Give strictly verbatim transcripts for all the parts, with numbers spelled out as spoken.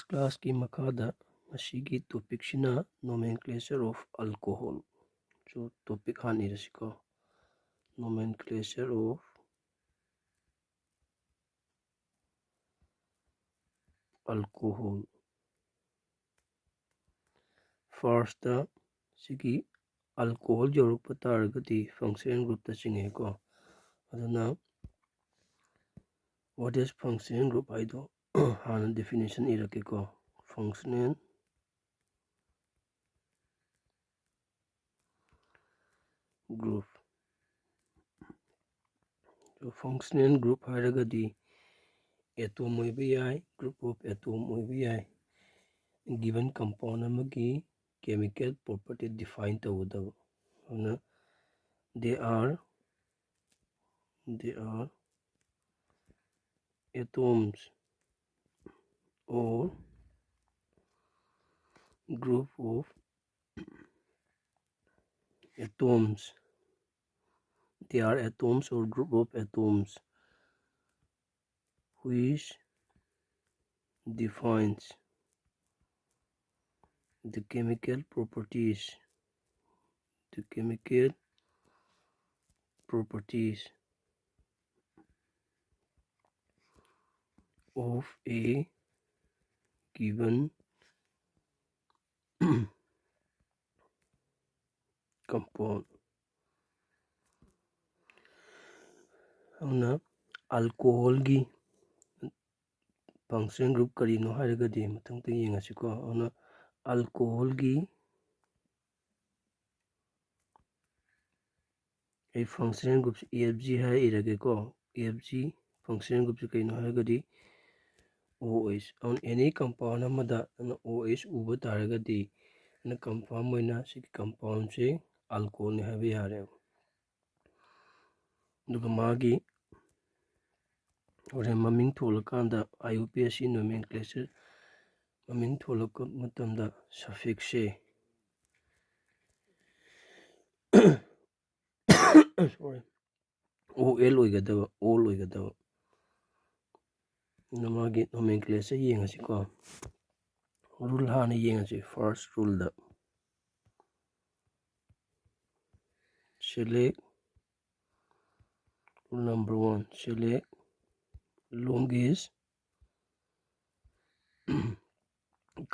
Classꯀꯤ ꯃꯈꯥꯗ ꯉꯁꯤꯒꯤ topicꯁꯤꯅ nomenclature of alcohol꯫ So topic ꯍꯥꯟꯅ ꯏꯔꯁꯤꯀꯣ꯫ Nomenclature of alcohol꯫ Firstꯇ ꯁꯤꯒꯤ alcohol ꯌꯧꯔꯛꯄ ꯇꯥꯔꯒꯗꯤ functional groupꯇ ꯆꯤꯡꯉꯦꯀꯣ꯫ ꯑꯗꯨꯅ what is functional group ꯍꯥꯏꯗꯣ ꯍꯥꯟꯅ definition ꯏꯔꯛꯀꯦꯀꯣ꯫ Functional group꯫ So functional group ꯍꯥꯏꯔꯒꯗꯤ atom ꯑꯣꯏꯕ ꯌꯥꯏ, group of atom ꯑꯣꯏꯕ ꯌꯥꯏ꯫ Given compound ꯑꯃꯒꯤ chemical property define ꯇꯧꯒꯗꯕ꯫ ꯑꯗꯨꯅ they are they are atoms or group of atoms. They are atoms or group of atoms which defines the chemical properties, the chemical properties of a given compound꯫ ꯑꯗꯨꯅ alcoholꯒꯤ functional group ꯀꯔꯤꯅꯣ ꯍꯥꯏꯔꯒꯗꯤ ꯃꯊꯪꯗ ꯌꯦꯡꯉꯁꯤꯀꯣ꯫ ꯑꯗꯨꯅ alcoholꯒꯤ ꯑꯩ functional groupꯁꯦ F G ꯍꯥꯏꯔ ꯏꯔꯒꯦꯀꯣ꯫ F G functional groupꯁꯦ ꯀꯩꯅꯣ ꯍꯥꯏꯔꯒꯗꯤ O H꯫ ꯑꯗꯨꯅ any compound ꯑꯃꯗ ꯅꯪꯅ O H ꯎꯕ ꯇꯥꯔꯒꯗꯤ ꯅꯪ confirm ꯑꯣꯏꯅ ꯁꯤꯒꯤ compoundꯁꯦ alcoholꯅꯤ ꯍꯥꯏꯕ ꯌꯥꯔꯦ꯫ ꯑꯗꯨꯒ ꯃꯥꯒꯤ ꯍꯣꯔꯦꯟ ꯃꯃꯤꯡ ꯊꯣꯜꯂꯀꯥꯟꯗ I U P A C nomenclature ꯃꯃꯤꯡ ꯊꯣꯜꯂꯛꯄ ꯃꯇꯝꯗ suffixꯁꯦ sorry, O L ꯑꯣꯏꯒꯗꯕ, ol ꯑꯣꯏꯒꯗꯕ꯫ ꯑꯗꯨꯅ ꯃꯥꯒꯤ nomenclature ꯌꯦꯡꯉꯁꯤꯀꯣ꯫ Rule ꯍꯥꯟꯅ ꯌꯦꯡꯉꯁꯤ꯫ First ruleꯗ select, rule number one, select longest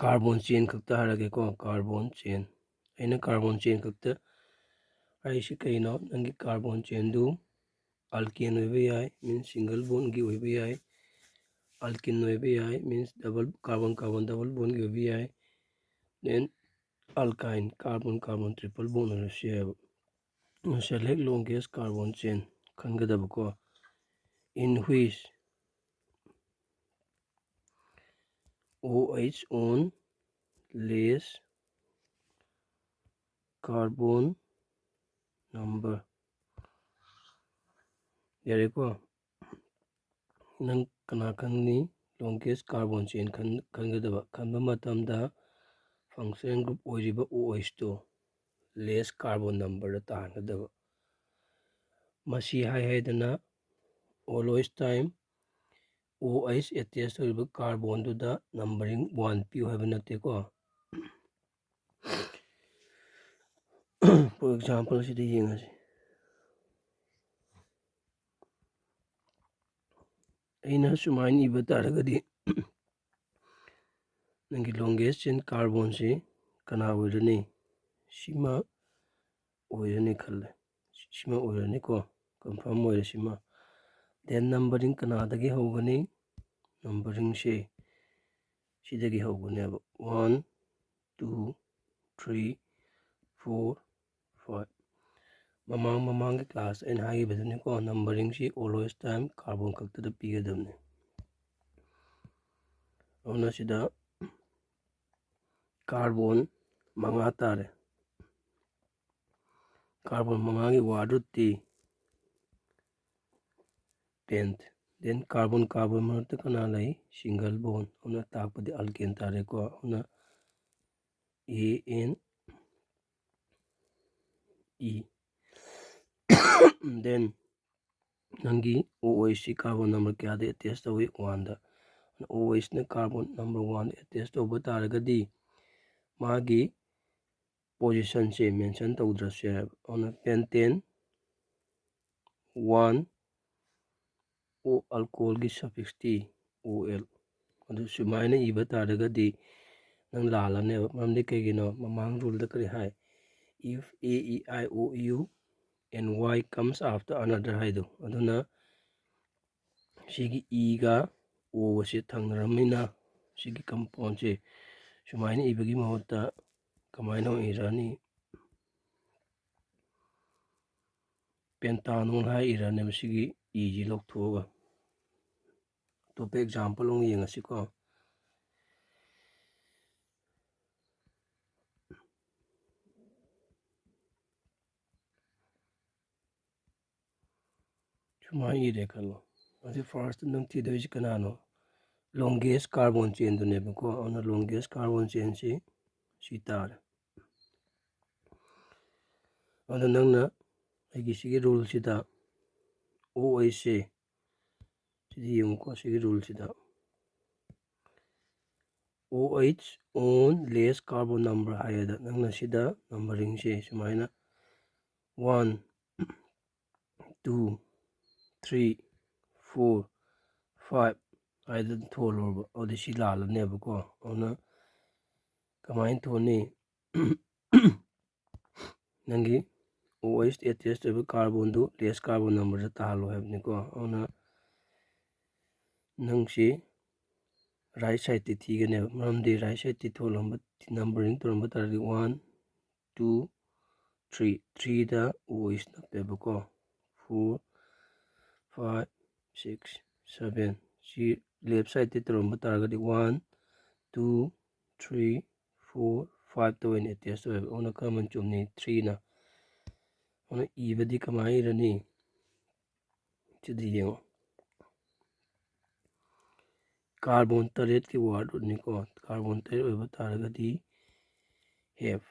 carbon chain ꯈꯛꯇ ꯍꯥꯏꯔꯒꯦꯀꯣ, carbon chain꯫ ꯑꯩꯅ carbon chain ꯈꯛꯇ ꯍꯥꯏꯔꯤꯁꯤ ꯀꯩꯅꯣ? ꯅꯪꯒꯤ carbon chainꯗꯨ alkane ꯑꯣꯏꯕ ꯌꯥꯏ, means single bondꯒꯤ ꯑꯣꯏꯕ ꯌꯥꯏ, alkene ꯑꯣꯏꯕ ꯌꯥꯏ, means double carbon carbon double bondꯒꯤ ꯑꯣꯏꯕ ꯌꯥꯏ, then alkyne, carbon carbon triple bond ꯑꯣꯏꯔꯁꯨ ꯌꯥꯏꯑꯕ꯫ Select longest carbon chain ꯈꯟꯒꯗꯕꯀꯣ, in which OH own less carbon number꯫ ꯌꯥꯔꯦꯀꯣ? ꯅꯪ ꯀꯅꯥ ꯈꯟꯅꯤ? Longest carbon chain ꯈꯟ-, ꯈꯟꯒꯗꯕ꯫ ꯈꯟꯕ ꯃꯇꯝꯗ functional group ꯑꯣꯏꯔꯤꯕ OHꯇꯣ less carbon numberꯗ ꯇꯥꯍꯟꯒꯗꯕ꯫ ꯃꯁꯤ ꯍꯥꯏ ꯍꯥꯏꯗꯅ always time OH attach ꯇꯧꯔꯤꯕ carbonꯗꯨꯗ numbering one ꯄꯤꯌꯨ ꯍꯥꯏꯕ ꯅꯠꯇꯦꯀꯣ꯫ For example ꯁꯤꯗ ꯌꯦꯡꯉꯁꯤ꯫ ꯑꯩꯅ ꯁꯨꯃꯥꯏꯅ ꯏꯕ ꯇꯥꯔꯒꯗꯤ ꯅꯪꯒꯤ longest chain carbonꯁꯤ ꯀꯅꯥ ꯑꯣꯏꯔꯅꯤ? ꯁꯤꯃ ꯑꯣꯏꯔꯅꯤ ꯈꯜꯂꯦ꯫ ꯁꯤꯃ ꯑꯣꯏꯔꯅꯤꯀꯣ, confirm ꯑꯣꯏꯔꯦ ꯁꯤꯃ꯫ Then numbering ꯀꯅꯥꯗꯒꯤ ꯍꯧꯒꯅꯤ? Numberingꯁꯦ ꯁꯤꯗꯒꯤ ꯍꯧꯒꯅꯦꯕ, one, two, three, four, five꯫ ꯃꯃꯥꯡ ꯃꯃꯥꯡꯒꯤ class ꯑꯩꯅ ꯍꯥꯏꯈꯤꯕꯗꯨꯅꯤꯀꯣ, numberingꯁꯤ always time carbon ꯈꯛꯇꯗ ꯄꯤꯒꯗꯕꯅꯤ꯫ ꯑꯗꯨꯅ ꯁꯤꯗ carbon ꯃꯉꯥ ꯇꯥꯔꯦ꯫ Carbon ꯃꯉꯥꯒꯤ word root T, tenth꯫ Then carbon carbon ꯃꯔꯛꯇ ꯀꯅꯥ ꯂꯩ? Single bond꯫ ꯑꯗꯨꯅ ꯇꯥꯛꯄꯗꯤ alkane ꯇꯥꯔꯦꯀꯣ꯫ ꯑꯗꯨꯅ A N E꯫ Then ꯅꯪꯒꯤ OHꯁꯤ carbon number ꯀꯌꯥꯗ attach ꯇꯧꯏ? Oneꯗ꯫ OH ꯅ carbon number one attach ꯇꯧꯕ ꯇꯥꯔꯒꯗꯤ ꯃꯥꯒꯤ position ꯁꯦ mention ꯇꯧꯗ꯭ꯔꯁꯨ ꯌꯥꯏꯕ꯫ ꯑꯗꯨꯅ pentane one, O alcohol ꯒꯤ suffix T, O L꯫ ꯑꯗꯨ ꯁꯨꯃꯥꯏꯅ ꯏꯕ ꯇꯥꯔꯒꯗꯤ ꯅꯪ ꯂꯥꯜꯂꯅꯦꯕ꯫ ꯃꯔꯝꯗꯤ ꯀꯩꯒꯤꯅꯣ? ꯃꯃꯥꯡ rule ꯗ ꯀꯔꯤ ꯍꯥꯏ? If A, E, I, O, U and Y comes after another ꯍꯥꯏꯗꯣ꯫ ꯑꯗꯨꯅ ꯁꯤꯒꯤ E ꯒ O ꯒꯁꯦ ꯊꯪꯅꯔꯕꯅꯤꯅ ꯁꯤꯒꯤ compound ꯁꯦ ꯁꯨꯃꯥꯏꯅ ꯏꯕꯒꯤ ꯃꯍꯨꯠꯇ ꯀꯃꯥꯏꯅ ꯑꯣꯏꯅ ꯏꯔꯅꯤ? Pentanol ꯍꯥꯏ ꯏꯔꯅꯦꯕ ꯁꯤꯒꯤ E ꯁꯤ ꯂꯧꯊꯣꯛꯑꯒ꯫ ꯑꯇꯣꯞꯄ example ꯑꯃ ꯌꯦꯡꯉꯁꯤꯀꯣ꯫ ꯁꯨꯃꯥꯏꯅ ꯏꯔꯦ ꯈꯜꯂꯣ꯫ ꯑꯗꯨ first ꯅꯪ ꯊꯤꯗꯣꯏꯁꯤ ꯀꯅꯥꯅꯣ? Longest carbon chain ꯗꯨꯅꯦꯕꯀꯣ꯫ ꯑꯗꯨꯅ longest carbon chain ꯁꯤ ꯁꯤ ꯇꯥꯔꯦ꯫ ꯑꯗꯣ ꯅꯪꯅ ꯑꯩꯒꯤ ꯁꯤꯒꯤ rule ꯁꯤꯗ OH ꯁꯦ, ꯁꯤꯗꯤ ꯌꯦꯡꯉꯨꯀꯣ, ꯁꯤꯒꯤ rule ꯁꯤꯗ OH on less carbon number ꯍꯥꯏꯌꯦꯗ꯫ ꯅꯪꯅ ꯁꯤꯗ numbering ꯁꯦ ꯁꯨꯃꯥꯏꯅ one, two, three, four, five ꯍꯥꯏꯗꯅ ꯊꯣꯜꯂꯣꯕ꯫ ꯑꯗꯨꯗꯤ ꯁꯤ ꯂꯥꯜꯂꯅꯦꯕꯀꯣ꯫ ꯑꯗꯨꯅ ꯀꯃꯥꯏꯅ ꯊꯣꯟꯅꯤ? ꯅꯪꯒꯤ OH attach ꯇꯧꯔꯤꯕ carbon ꯗꯨ less carbon number ꯗ ꯇꯥꯍꯜꯂꯣ ꯍꯥꯏꯕꯅꯤꯀꯣ꯫ ꯑꯗꯨꯅ ꯅꯪꯁꯤ right side ꯇꯤ ꯊꯤꯒꯅꯦꯕ꯫ ꯃꯔꯝꯗꯤ right side ꯇꯤ ꯊꯣꯜꯂꯝꯕ, numbering ꯇꯧꯔꯝꯕ ꯇꯥꯔꯗꯤ one, two, three, three ꯗ OH ꯅꯞꯄꯦꯕꯀꯣ꯫ Four, five, six, seven꯫ ꯁꯤ left side ꯇ ꯇꯧꯔꯝꯕ ꯇꯥꯔꯒꯗꯤ one, two, three, four, five ꯇ ꯑꯣꯏꯅ attach ꯇꯧꯋꯦꯕ꯫ ꯑꯗꯨꯅ ꯀꯔꯝꯕꯅ ꯆꯨꯝꯅꯤ? Three ꯅ꯫ ꯑꯗꯨꯅ ꯏꯕꯗꯤ ꯀꯃꯥꯏꯅ ꯏꯔꯅꯤ? ꯁꯤꯗꯤ ꯌꯦꯡꯉꯣ꯫ Carbon ꯇꯔꯦꯠꯀꯤ word ꯅꯤꯀꯣ꯫ Carbon ꯇꯔꯦꯠ ꯑꯣꯏꯕ ꯇꯥꯔꯒꯗꯤ have꯫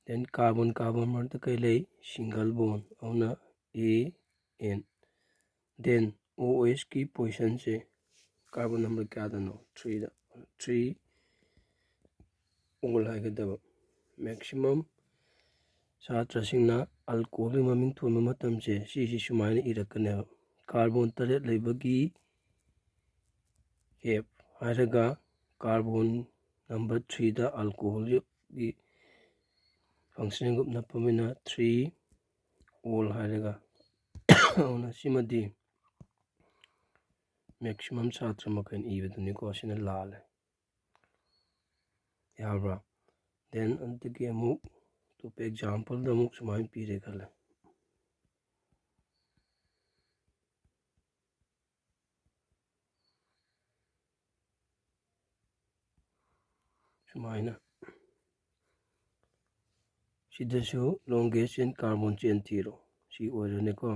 Then carbon carbon ꯃꯔꯛꯇ ꯀꯩ ꯂꯩ? Single bond꯫ ꯑꯗꯨꯅ A N꯫ Then OH ꯀꯤ position ꯁꯦ carbon number ꯀꯌꯥꯗꯅꯣ? Threeꯗ꯫ Three all ꯍꯥꯏꯒꯗꯕ꯫ Maximum ꯁꯥꯇ꯭ꯔꯁꯤꯡꯅ alcoholꯒꯤ ꯃꯃꯤꯡ ꯊꯣꯟꯕ ꯃꯇꯝꯁꯦ ꯁꯤꯁꯤ ꯁꯨꯃꯥꯏꯅ ꯏꯔꯛꯀꯅꯦꯕ꯫ Carbon ꯇꯔꯦꯠ ꯂꯩꯕꯒꯤ half ꯍꯥꯏꯔꯒ carbon number threeꯗ alcoholꯒꯤ functional group ꯅꯞꯄꯅꯤꯅ three all ꯍꯥꯏꯔꯒ꯫ ꯑꯗꯨꯅ ꯁꯤꯃꯗꯤ maximum ꯁꯥꯇ꯭ꯔ ꯃꯈꯩꯅ ꯏꯕꯗꯨꯅꯤꯀꯣ, ꯁꯤꯅ ꯂꯥꯜꯂꯦ꯫ ꯌꯥꯕ꯭ꯔꯥ? Then ꯑꯗꯨꯗꯒꯤ ꯑꯃꯨꯛ ꯑꯇꯣꯞꯄ exampleꯗ ꯑꯃꯨꯛ ꯁꯨꯃꯥꯏꯅ ꯄꯤꯔꯦ ꯈꯜꯂꯦ꯫ ꯁꯨꯃꯥꯏꯅ ꯁꯤꯗꯁꯨ longest chain carbon chain ꯊꯤꯔꯣ꯫ ꯁꯤ ꯑꯣꯏꯔꯅꯤꯀꯣ꯫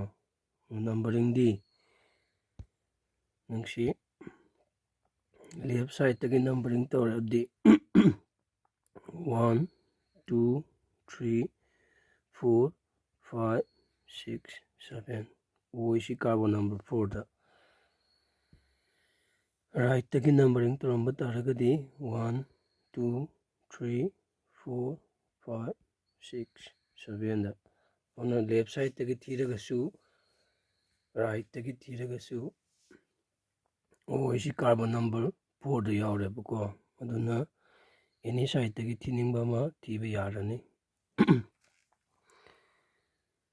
Numberingꯗꯤ ꯅꯪꯁꯤ left sideꯇꯒꯤ numbering ꯇꯧꯔꯗꯤ one, two, three, four, five, six, seven꯫ O ꯑꯣꯏꯁꯤ carbon number fourꯗ꯫ Rightꯇꯒꯤ numbering ꯇꯧꯔꯝꯕ ꯇꯥꯔꯒꯗꯤ one, two, three, four, five, six, sevenꯗ꯫ ꯑꯗꯨꯅ left sideꯇꯒꯤ ꯊꯤꯔꯒꯁꯨ, rightꯇꯒꯤ ꯊꯤꯔꯒꯁꯨ, O ꯑꯣꯏꯁꯤ carbon number fourꯗ ꯌꯥꯎꯔꯦꯕꯀꯣ꯫ ꯑꯗꯨꯅ any sideꯇꯒꯤ ꯊꯤꯅꯤꯡꯕ ꯑꯃ ꯊꯤꯕ ꯌꯥꯔꯅꯤ꯫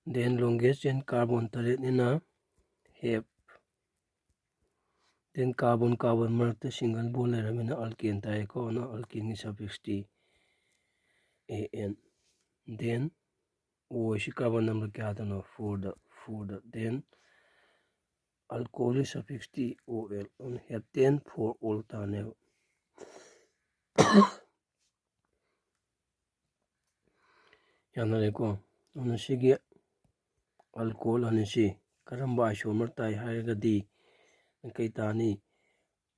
Then longest chain carbon ꯇꯔꯦꯠꯅꯤꯅ half꯫ Then carbon carbon ꯃꯔꯛꯇ single bond ꯂꯩꯔꯕꯅꯤꯅ alkane ꯇꯥꯏꯀꯣ, ꯑꯗꯨꯅ alkaneꯒꯤ suffixꯇꯤ A N꯫ Then O ꯑꯣꯏꯁꯤ carbon number ꯀꯌꯥꯗꯅꯣ? Fourꯗ, fourꯗ꯫ Then alcoholꯒꯤ suffixꯇꯤ O L, ꯑꯗꯨꯅ heptane four all ꯇꯥꯅꯦꯕ꯫ ꯌꯥꯅꯔꯦꯀꯣ? ꯑꯗꯨꯅ ꯁꯤꯒꯤ alcohol ꯑꯅꯤꯁꯤ ꯀꯔꯝꯕ isomer ꯇꯥꯏ ꯍꯥꯏꯔꯒꯗꯤ ꯀꯩ ꯇꯥꯅꯤ?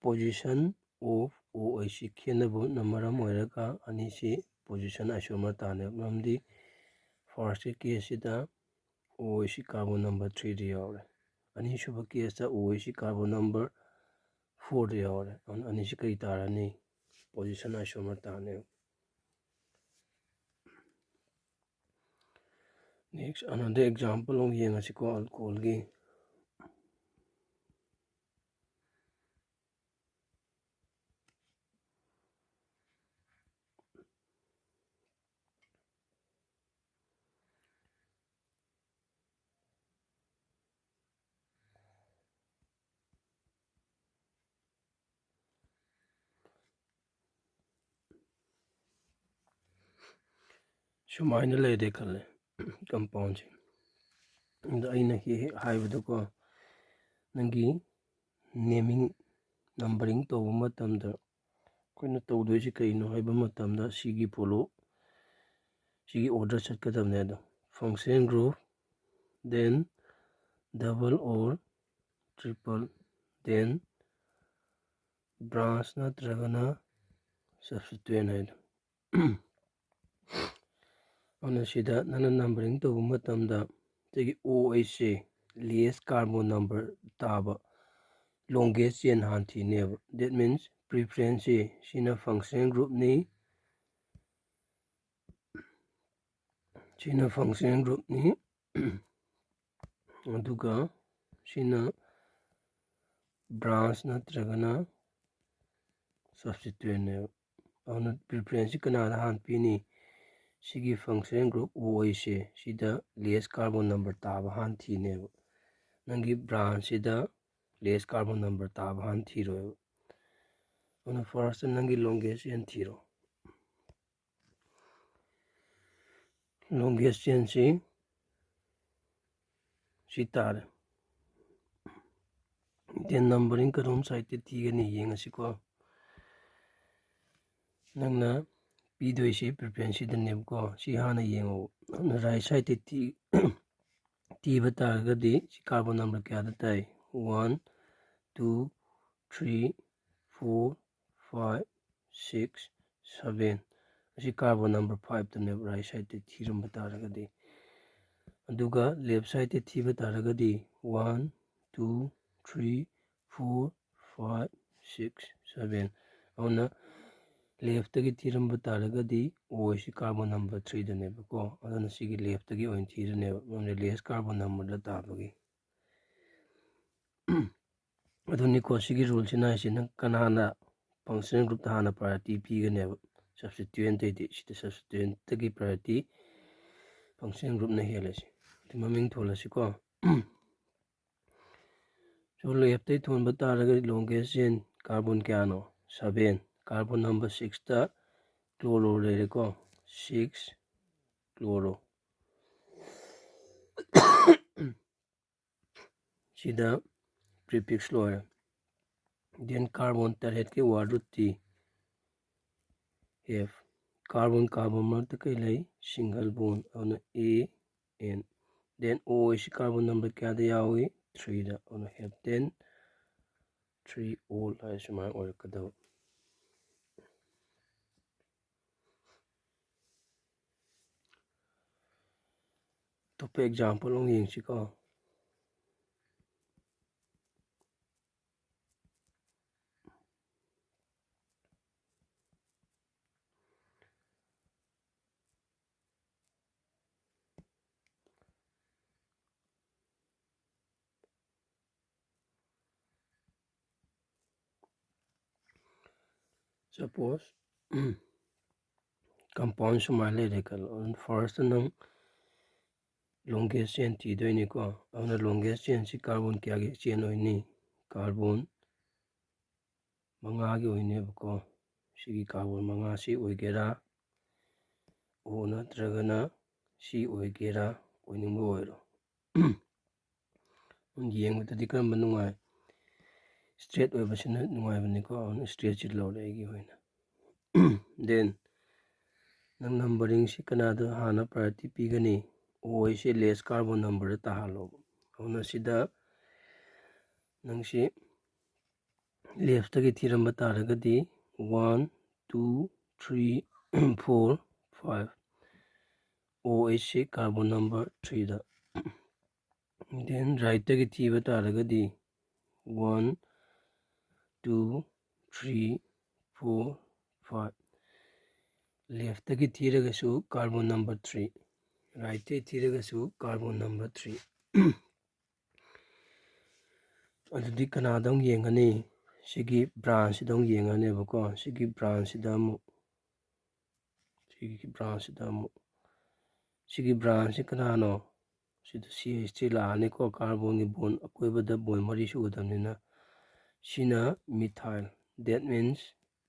Position of O ꯑꯣꯏꯁꯤ ꯈꯦꯠꯅꯕꯅ ꯃꯔꯝ ꯑꯣꯏꯔꯒ ꯑꯅꯤꯁꯤ position isomer ꯇꯥꯅꯦꯕ꯫ ꯃꯔꯝꯗꯤ firstꯀꯤ caseꯁꯤꯗ O ꯑꯣꯏꯁꯤ carbon number threeꯗ ꯌꯥꯎꯔꯦ꯫ ꯑꯅꯤꯁꯨꯕ caseꯇ O ꯑꯣꯏꯁꯤ carbon number ꯐꯣꯔꯗ ꯌꯥꯎꯔꯦ꯫ ꯑꯗꯨꯅ ꯑꯅꯤꯁꯤ ꯀꯔꯤ ꯇꯥꯔꯅꯤ? Position isomer ꯇꯥꯔꯅꯦꯕ꯫ Next, another example ꯑꯃꯨꯛ ꯌꯦꯡꯉꯁꯤꯀꯣ, alcoholꯒꯤ꯫ ꯁꯨꯃꯥꯏꯅ ꯂꯩꯔꯦ ꯈꯜꯂꯦ compoundꯁꯦ꯫ ꯑꯗ ꯑꯩꯅ ꯍꯦꯛ ꯍꯦꯛ ꯍꯥꯏꯕꯗꯀꯣ, ꯅꯪꯒꯤ naming, numbering ꯇꯧꯕ ꯃꯇꯝꯗ ꯑꯩꯈꯣꯏꯅ ꯇꯧꯗꯣꯏꯁꯤ ꯀꯩꯅꯣ ꯍꯥꯏꯕ ꯃꯇꯝꯗ, ꯁꯤꯒꯤ follow, ꯁꯤꯒꯤ order ꯆꯠꯀꯗꯕꯅꯦ꯫ ꯑꯗꯣ function group, then double or triple, then branch ꯅꯠꯇ꯭ꯔꯒꯅ substituent ꯍꯥꯏꯗꯣ꯫ ꯑꯗꯨꯅ ꯁꯤꯗ ꯅꯪꯅ numbering ꯇꯧꯕ ꯃꯇꯝꯗ, ꯁꯤꯒꯤ OH ꯁꯦ lowest carbon number ꯇꯥꯕ longest chain ꯍꯥꯟꯅ ꯊꯤꯅꯦꯕ꯫ That means preference ꯁꯤ, ꯁꯤꯅ function groupꯅꯤ, ꯁꯤꯅ function groupꯅꯤ, ꯑꯗꯨꯒ ꯁꯤꯅ branch ꯅꯠꯇ꯭ꯔꯒꯅ substituentꯅꯦꯕ꯫ ꯑꯗꯨꯅ preferenceꯁꯤ ꯀꯅꯥꯗ ꯍꯥꯟꯅ ꯄꯤꯅꯤ? ꯁꯤꯒꯤ function group OH ꯁꯦ, ꯁꯤꯗ lowest carbon number ꯇꯥꯕ ꯍꯥꯟꯅ ꯊꯤꯅꯦꯕ꯫ ꯅꯪꯒꯤ branchꯁꯤꯗ lowest carbon number ꯇꯥꯕ ꯍꯥꯟꯅ ꯊꯤꯔꯣꯏꯕ꯫ ꯑꯗꯨꯅ first ꯅꯪꯒꯤ longest chain ꯊꯤꯔꯣ꯫ Longest chainꯁꯤ ꯁꯤ ꯇꯥꯔꯦ꯫ Then numbering ꯀꯔꯣꯝ sideꯇ ꯊꯤꯒꯅꯤ ꯌꯦꯡꯉꯁꯤꯀꯣ꯫ ꯅꯪꯅ ꯄꯤꯗꯣꯏꯁꯤ preferenceꯁꯤꯗꯅꯦꯕꯀꯣ꯫ ꯁꯤ ꯍꯥꯟꯅ ꯌꯦꯡꯉꯣ꯫ ꯅꯪꯅ right sideꯇ ꯊꯤ-, ꯊꯤꯕ ꯇꯥꯔꯒꯗꯤ ꯁꯤ carbon number ꯀꯌꯥꯗ ꯇꯥꯏ? One, two, three, four, five, six, seven꯫ ꯑꯁꯤ carbon number fiveꯇꯅꯦꯕ, right sideꯇ ꯊꯤꯔꯝꯕ ꯇꯥꯔꯒꯗꯤ꯫ ꯑꯗꯨꯒ left sideꯇ ꯊꯤꯕ ꯇꯥꯔꯒꯗꯤ one, two, three, four, five, six, seven꯫ ꯑꯗꯨꯅ leftꯇꯒꯤ ꯊꯤꯔꯝꯕ ꯇꯥꯔꯒꯗꯤ O ꯑꯁꯤ carbon number threeꯗꯅꯦꯕꯀꯣ꯫ ꯑꯗꯨꯅ ꯁꯤꯒꯤ leftꯇꯒꯤ ꯑꯣꯏꯅ ꯊꯤꯔꯅꯦꯕ, ꯃꯔꯝꯗꯤ less carbon numberꯗ ꯇꯥꯕꯒꯤ꯫ ꯑꯗꯨꯅꯤꯀꯣ, ꯁꯤꯒꯤ ruleꯁꯤꯅ ꯍꯥꯏꯁꯤꯅ ꯀꯅꯥꯅ functional groupꯇ ꯍꯥꯟꯅ priority ꯄꯤꯒꯅꯦꯕ, substituentꯇꯩꯗꯤ꯫ ꯁꯤꯗ substituentꯇꯒꯤ priority functional groupꯅ ꯍꯦꯜꯂꯁꯤ꯫ ꯑꯗꯨ ꯃꯃꯤꯡ ꯊꯣꯜꯂꯁꯤꯀꯣ꯫ So, leftꯇꯩ ꯊꯣꯟꯕ ꯇꯥꯔꯒꯗꯤ longest chain carbon ꯀꯌꯥꯅꯣ? Seven꯫ Carbon number sixꯇ chloro ꯂꯩꯔꯦꯀꯣ, six chloro꯫ ꯁꯤꯗ prefix ꯂꯣꯏꯔꯦ꯫ Then carbon ꯇꯔꯦꯠꯀꯤ word root T, F꯫ Carbon carbon ꯃꯔꯛꯇ ꯀꯩ ꯂꯩ? Single bond꯫ ꯑꯗꯨꯅ A N꯫ Then O ꯑꯁꯤ carbon number ꯀꯌꯥꯗ ꯌꯥꯎꯏ? Threeꯗ꯫ ꯑꯗꯨꯅ heptane three ol ꯍꯥꯏ ꯁꯨꯃꯥꯏꯅ ꯑꯣꯏꯔꯛꯀꯗꯕ꯫ ꯑꯇꯣꯞꯄ example ꯑꯃꯨꯛ ꯌꯦꯡꯁꯤꯀꯣ꯫ Suppose, compound ꯁꯨꯃꯥꯏꯅ ꯂꯩꯔꯦ ꯈꯜꯂꯣ꯫ Firstꯇ ꯅꯪ longest chain ꯊꯤꯗꯣꯏꯅꯤꯀꯣ꯫ ꯑꯗꯨꯅ longest chainꯁꯤ carbon ꯀꯌꯥꯒꯤ chain ꯑꯣꯏꯅꯤ? Carbon ꯃꯉꯥꯒꯤ ꯑꯣꯏꯅꯦꯕꯀꯣ꯫ ꯁꯤꯒꯤ carbon ꯃꯉꯥꯁꯤ ꯑꯣꯏꯒꯦꯔꯥ, O ꯅꯠꯇ꯭ꯔꯒꯅ C ꯑꯣꯏꯒꯦꯔꯥ, ꯑꯣꯏꯅꯤꯡꯕ ꯑꯣꯏꯔꯣ꯫ ꯌꯦꯡꯕꯗꯗꯤ ꯀꯔꯝꯕ ꯅꯨꯡꯉꯥꯏ? Straight ꯑꯣꯏꯕꯁꯤꯅ ꯅꯨꯡꯉꯥꯏꯕꯅꯤꯀꯣ꯫ ꯑꯗꯨꯅ straightꯁꯤ ꯂꯧꯔꯦ ꯑꯩꯒꯤ ꯑꯣꯏꯅ꯫ Then ꯅꯪ numberingꯁꯤ ꯀꯅꯥꯗ ꯍꯥꯟꯅ priority ꯄꯤꯒꯅꯤ? O ꯑꯁꯤ less carbon numberꯗ ꯇꯥꯍꯜꯂꯣꯕ꯫ ꯑꯗꯨꯅ ꯁꯤꯗ ꯅꯪꯁꯤ leftꯇꯒꯤ ꯊꯤꯔꯝꯕ ꯇꯥꯔꯒꯗꯤ one, two, three, four, five꯫ O ꯑꯁꯤ carbon number threeꯗ꯫ Then rightꯇꯒꯤ ꯊꯤꯕ ꯇꯥꯔꯒꯗꯤ one, two, three, four, five. Leftꯇꯒꯤ ꯊꯤꯔꯒꯁꯨ carbon number three, rightꯇꯒꯤ ꯊꯤꯔꯒꯁꯨ carbon number three꯫ ꯑꯗꯨꯗꯤ ꯀꯅꯥꯗ ꯑꯃꯨꯛ ꯌꯦꯡꯒꯅꯤ? ꯁꯤꯒꯤ branchꯁꯤꯗ ꯑꯃꯨꯛ ꯌꯦꯡꯒꯅꯦꯕꯀꯣ꯫ ꯁꯤꯒꯤ branchꯁꯤꯗ ꯑꯃꯨꯛ ꯁꯤꯒꯤ branchꯁꯤꯗ ꯑꯃꯨꯛ, ꯁꯤꯒꯤ branchꯁꯤ ꯀꯅꯥꯅꯣ? ꯁꯤꯗ C H three ꯂꯥꯛꯑꯅꯤꯀꯣ, carbonꯒꯤ bond ꯑꯀꯣꯏꯕꯗ bond ꯃꯔꯤ ꯁꯨꯒꯗꯕꯅꯤꯅ꯫ ꯁꯤꯅ methyl, that means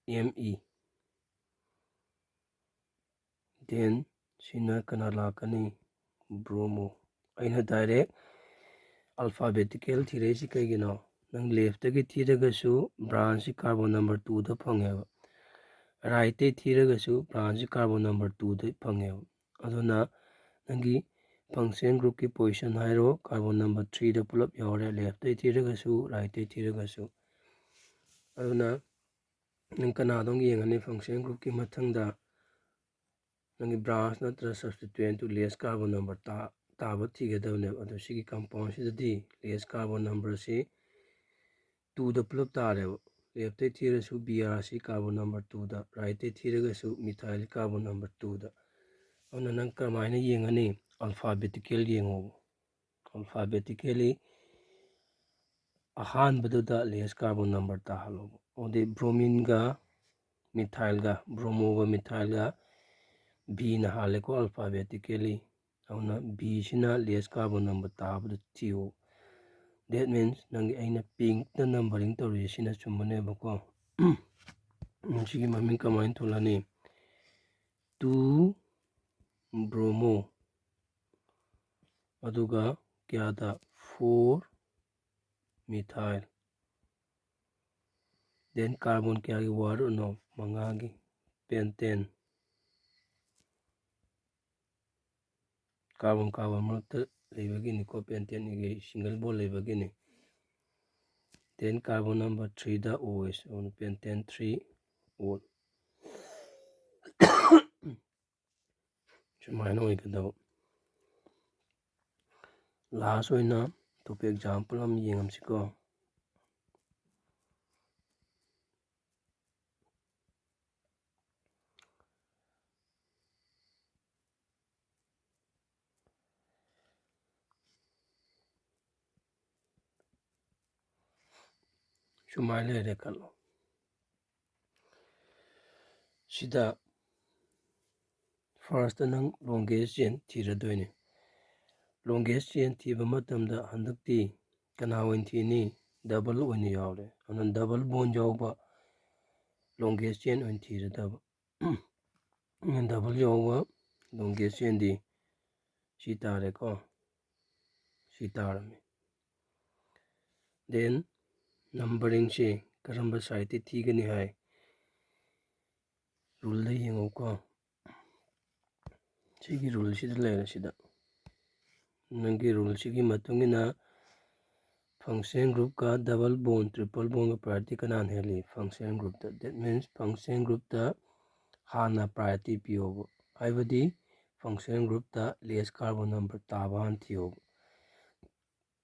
M E꯫ Then ꯁꯤꯅ ꯀꯅꯥ ꯂꯥꯛꯀꯅꯤ? Bromo꯫ ꯑꯩꯅ direct alphabetical ꯊꯤꯔꯛꯏꯁꯤ ꯀꯩꯒꯤꯅꯣ? ꯅꯪ leftꯇꯒꯤ ꯊꯤꯔꯒꯁꯨ branchꯁꯤ carbon number twoꯗ ꯐꯪꯉꯦꯕ, rightꯇꯒꯤ ꯊꯤꯔꯒꯁꯨ branchꯁꯤ carbon number twoꯗ ꯐꯪꯉꯦꯕ꯫ ꯑꯗꯨꯅ ꯅꯪꯒꯤ functional groupꯀꯤ position ꯍꯥꯏꯔꯣ, carbon number threeꯗ ꯄꯨꯂꯞ ꯌꯥꯎꯔꯦ, leftꯇꯒꯤ ꯊꯤꯔꯒꯁꯨ rightꯇꯒꯤ ꯊꯤꯔꯒꯁꯨ꯫ ꯑꯗꯨꯅ ꯅꯪ ꯀꯅꯥꯗꯣ ꯑꯃꯨꯛ ꯌꯦꯡꯉꯅꯤ? Functional groupꯀꯤ ꯃꯊꯪꯗ ꯅꯪꯒꯤ branch ꯅꯠꯇ꯭ꯔꯒ substituent to less carbon number ꯇꯥ-, ꯇꯥꯕ ꯊꯤꯒꯗꯕꯅꯦꯕ꯫ ꯑꯗꯣ ꯁꯤꯒꯤ compoundꯁꯤꯗꯗꯤ less carbon numberꯁꯤ twoꯗ ꯄꯨꯂꯞ ꯇꯥꯔꯦꯕ꯫ Leftꯇꯩ ꯊꯤꯔꯁꯨ Brc carbon number twoꯗ, rightꯇꯩ ꯊꯤꯔꯒꯁꯨ methyl carbon number twoꯗ꯫ ꯑꯗꯨꯅ ꯅꯪ ꯀꯃꯥꯏꯅ ꯌꯦꯡꯉꯅꯤ? Alphabetical ꯌꯦꯡꯉꯣꯕ꯫ Alphabetically ꯑꯍꯥꯟꯕꯗꯨꯗ less carbon number ꯇꯥꯍꯜꯂꯣꯕ꯫ ꯑꯗꯨꯗꯤ bromineꯒ methylꯒ, bromoꯒ methylꯒ Bꯅ ꯍꯥꯜꯂꯦꯀꯣ alphabetically꯫ ꯑꯗꯨꯅ Bꯁꯤꯅ less carbon number ꯇꯥꯕꯗꯨ ꯊꯤꯌꯨ꯫ That means ꯅꯪꯒꯤ ꯑꯩꯅ pinkꯇ numbering ꯇꯧꯔꯤꯁꯦ ꯁꯤꯅ ꯆꯨꯝꯕꯅꯦꯕꯀꯣ꯫ ꯁꯤꯒꯤ ꯃꯃꯤꯡ ꯀꯃꯥꯏꯅ ꯊꯣꯜꯂꯅꯤ? Two bromo, ꯑꯗꯨꯒ ꯀꯌꯥꯗ? Four methyl꯫ Then carbon ꯀꯌꯥꯒꯤ warꯎꯅꯣ? ꯃꯉꯥꯒꯤ, pentane꯫ Carbon carbon ꯃꯔꯛꯇ ꯂꯩꯕꯒꯤꯅꯤꯀꯣ, pentaneꯒꯤ single bond ꯂꯩꯕꯒꯤꯅꯤ꯫ Then carbon number threeꯗ OH, ꯑꯗꯨꯅ pentane three O꯫ ꯁꯨꯃꯥꯏꯅ ꯑꯣꯏꯒꯗꯕ꯫ Last ꯑꯣꯏꯅ ꯑꯇꯣꯞꯄ example ꯑꯃ ꯌꯦꯡꯉꯝꯁꯤꯀꯣ꯫ ꯁꯨꯃꯥꯏꯅ ꯂꯩꯔꯦ ꯈꯜꯂꯣ꯫ ꯁꯤꯗ first ꯅꯪ longest chain ꯊꯤꯔꯗꯣꯏꯅꯤ꯫ Longest chain ꯊꯤꯕ ꯃꯇꯝꯗ ꯍꯟꯗꯛꯇꯤ ꯀꯅꯥ ꯑꯣꯏꯅ ꯊꯤꯅꯤ? Double ꯑꯣꯏꯅ ꯌꯥꯎꯔꯦ꯫ ꯑꯗꯨꯅ double bond ꯌꯥꯎꯕ longest chain ꯑꯣꯏꯅ ꯊꯤꯔꯗꯕ꯫ Double ꯌꯥꯎꯕ longest chainꯗꯤ ꯁꯤ ꯇꯥꯔꯦꯀꯣ, ꯁꯤ ꯇꯥꯔꯝꯃꯤ꯫ Then numberingꯁꯦ ꯀꯔꯝꯕ sideꯇ ꯊꯤꯒꯅꯤ ꯍꯥꯏ? Ruleꯗ ꯌꯦꯡꯉꯨꯀꯣ꯫ ꯁꯤꯒꯤ ruleꯁꯤꯗ ꯂꯩꯔꯦ꯫ ꯁꯤꯗ ꯅꯪꯒꯤ ruleꯁꯤꯒꯤ ꯃꯇꯨꯡ ꯏꯟꯅ function groupꯀ double bond, triple bondꯒ priority ꯀꯅꯥꯅ ꯍꯦꯜꯂꯤ? Function groupꯇ꯫ That means function groupꯇ ꯍꯥꯟꯅ priority ꯄꯤꯌꯣꯕ, ꯍꯥꯏꯕꯗꯤ function groupꯇ less carbon number ꯇꯥꯕ ꯍꯥꯟꯅ ꯊꯤꯌꯣꯕ꯫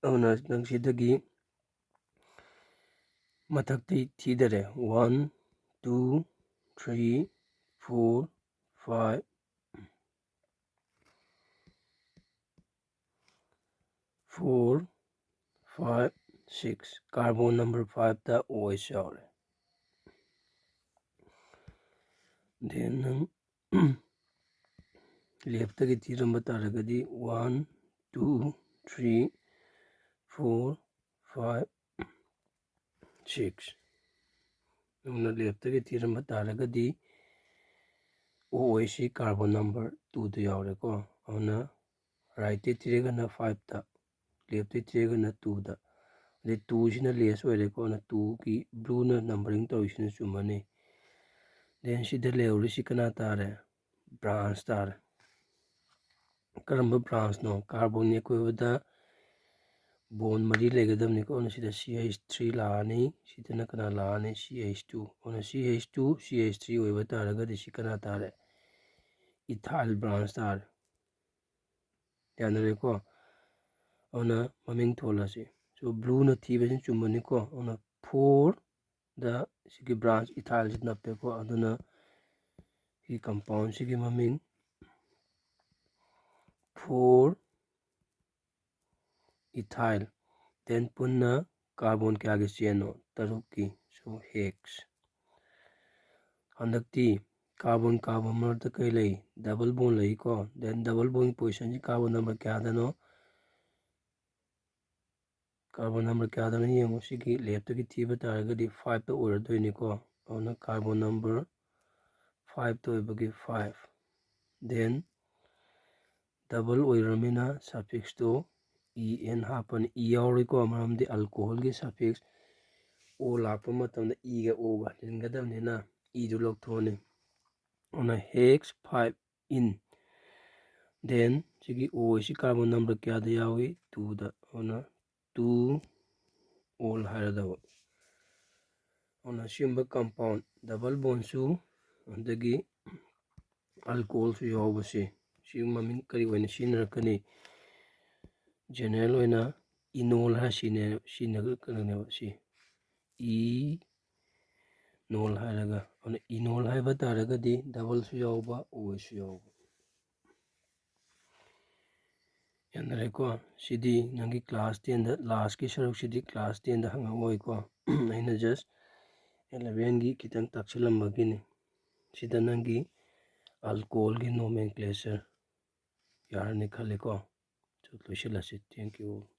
ꯑꯗꯨꯅ ꯅꯪ ꯁꯤꯗꯒꯤ ꯃꯊꯛꯇꯤ ꯊꯤꯗꯔꯦ꯫ One, two, three, four, five, four, five, six꯫ Carbon number fiveꯇ OH ꯌꯥꯎꯔꯦ꯫ Then ꯅꯪ leftꯇꯒꯤ ꯊꯤꯔꯝꯕ ꯇꯥꯔꯒꯗꯤ one, two, three, four, five, six꯫ ꯅꯪꯅ leftꯇꯒꯤ ꯊꯤꯔꯝꯕ ꯇꯥꯔꯒꯗꯤ OOH ꯁꯤ carbon number twoꯗ ꯌꯥꯎꯔꯦꯀꯣ꯫ ꯑꯗꯨꯅ rightꯇ ꯊꯤꯔꯒꯅ fiveꯇ, leftꯇ ꯊꯤꯔꯒꯅ twoꯗ꯫ ꯑꯗꯩ twoꯁꯤꯅ less ꯑꯣꯏꯔꯦꯀꯣ꯫ ꯑꯗꯨꯅ twoꯒꯤ blueꯅ numbering ꯇꯧꯔꯤꯁꯤꯅ ꯆꯨꯝꯃꯅꯤ꯫ Then ꯁꯤꯗ ꯂꯩꯍꯧꯔꯤꯁꯤ ꯀꯅꯥ ꯇꯥꯔꯦ? Branch ꯇꯥꯔꯦ꯫ ꯀꯔꯝꯕ branchꯅꯣ? Carbonꯒꯤ ꯑꯀꯣꯏꯕꯗ bond ꯃꯔꯤ ꯂꯩꯒꯗꯕꯅꯤꯀꯣ꯫ ꯑꯗꯨꯅ ꯁꯤꯗ CH three ꯂꯥꯛꯑꯅꯤ, ꯁꯤꯗꯅ ꯀꯅꯥ ꯂꯥꯛꯑꯅꯤ? CH two꯫ ꯑꯗꯨꯅ CH two, CH three ꯑꯣꯏꯕ ꯇꯥꯔꯒꯗꯤ ꯁꯤ ꯀꯅꯥ ꯇꯥꯔꯦ? Ethyl branch ꯇꯥꯔꯦ꯫ ꯌꯥꯅꯔꯦꯀꯣ? ꯑꯗꯨꯅ ꯃꯃꯤꯡ ꯊꯣꯜꯂꯁꯤ꯫ So blueꯅ ꯊꯤꯕꯁꯤꯅ ꯆꯨꯝꯕꯅꯤꯀꯣ꯫ ꯑꯗꯨꯅ fourꯗ ꯁꯤꯒꯤ branch ethylꯁꯤ ꯅꯞꯄꯦꯀꯣ꯫ ꯑꯗꯨꯅ ꯁꯤ compoundꯁꯤꯒꯤ ꯃꯃꯤꯡ four ethyl꯫ Then ꯄꯨꯟꯅ carbon ꯀꯌꯥꯒꯤ ꯆꯦꯟꯅꯣ? ꯇꯔꯨꯛꯀꯤ꯫ So hex꯫ ꯍꯟꯗꯛꯇꯤ carbon carbon ꯃꯔꯛꯇ ꯀꯩ ꯂꯩ? Double bond ꯂꯩꯀꯣ꯫ Then double bond position ꯁꯤ carbon number ꯀꯌꯥꯗꯅꯣ? Carbon number ꯀꯌꯥꯗꯅꯣ ꯌꯦꯡꯉꯨ꯫ ꯁꯤꯒꯤ leftꯇꯒꯤ ꯊꯤꯕ ꯇꯥꯔꯒꯗꯤ fiveꯇ ꯑꯣꯏꯔꯗꯣꯏꯅꯤꯀꯣ꯫ ꯑꯗꯨꯅ carbon number fiveꯇ ꯑꯣꯏꯕꯒꯤ five꯫ Then double ꯑꯣꯏꯔꯃꯤꯅ suffixꯇꯣ E N ꯍꯥꯞꯄꯅꯤ꯫ E ꯌꯥꯎꯔꯣꯏꯀꯣ, ꯃꯔꯝꯗꯤ alcoholꯒꯤ suffix O ꯂꯥꯛꯄ ꯃꯇꯝꯗ Eꯒ Oꯒ ꯍꯟꯖꯤꯟꯒꯗꯕꯅꯤꯅ Eꯗꯨ ꯂꯧꯊꯣꯛꯑꯅꯤ꯫ ꯑꯗꯨꯅ hex five in꯫ Then ꯁꯤꯒꯤ O ꯁꯤ carbon number ꯀꯌꯥꯗ ꯌꯥꯎꯏ? Twoꯗ꯫ ꯑꯗꯨꯅ two ol ꯍꯥꯏꯔꯗꯕ꯫ ꯑꯗꯨꯅ ꯁꯤꯒꯨꯝꯕ compound double bondꯁꯨ, ꯑꯗꯒꯤ alcoholꯁꯨ ꯌꯥꯎꯕꯁꯦ, ꯁꯤ ꯃꯃꯤꯡ ꯀꯔꯤ ꯑꯣꯏꯅ ꯁꯤꯖꯤꯟꯅꯔꯛꯀꯅꯤ? General ꯑꯣꯏꯅ enol ꯍꯥꯏꯔ ꯁꯤꯖꯤꯟꯅ-, ꯁꯤꯖꯤꯟꯅꯒꯗꯕꯅꯦꯕ ꯁꯤ꯫ Enol ꯍꯥꯏꯔꯒ, ꯑꯗꯨꯅ enol ꯍꯥꯏꯕ ꯇꯥꯔꯒꯗꯤ doubleꯁꯨ ꯌꯥꯎꯕ, Oꯁꯨ ꯌꯥꯎꯕ꯫ ꯌꯥꯅꯔꯦꯀꯣ? ꯁꯤꯗꯤ ꯅꯪꯒꯤ class tenꯗ, lastꯀꯤ ꯁꯔꯨꯛꯁꯤꯗꯤ class tenꯗ ꯍꯪꯉꯛꯑꯣꯏꯀꯣ꯫ ꯑꯩꯅ just elevenꯒꯤ ꯈꯤꯇꯪ ꯇꯥꯛꯁꯤꯜꯂꯝꯕꯒꯤꯅꯤ꯫ ꯁꯤꯗ ꯅꯪꯒꯤ alcoholꯒꯤ nomenclature ꯌꯥꯔꯅꯤ ꯈꯜꯂꯤꯀꯣ꯫ So, ꯂꯣꯏꯁꯤꯜꯂꯁꯤ꯫ Thank you all꯫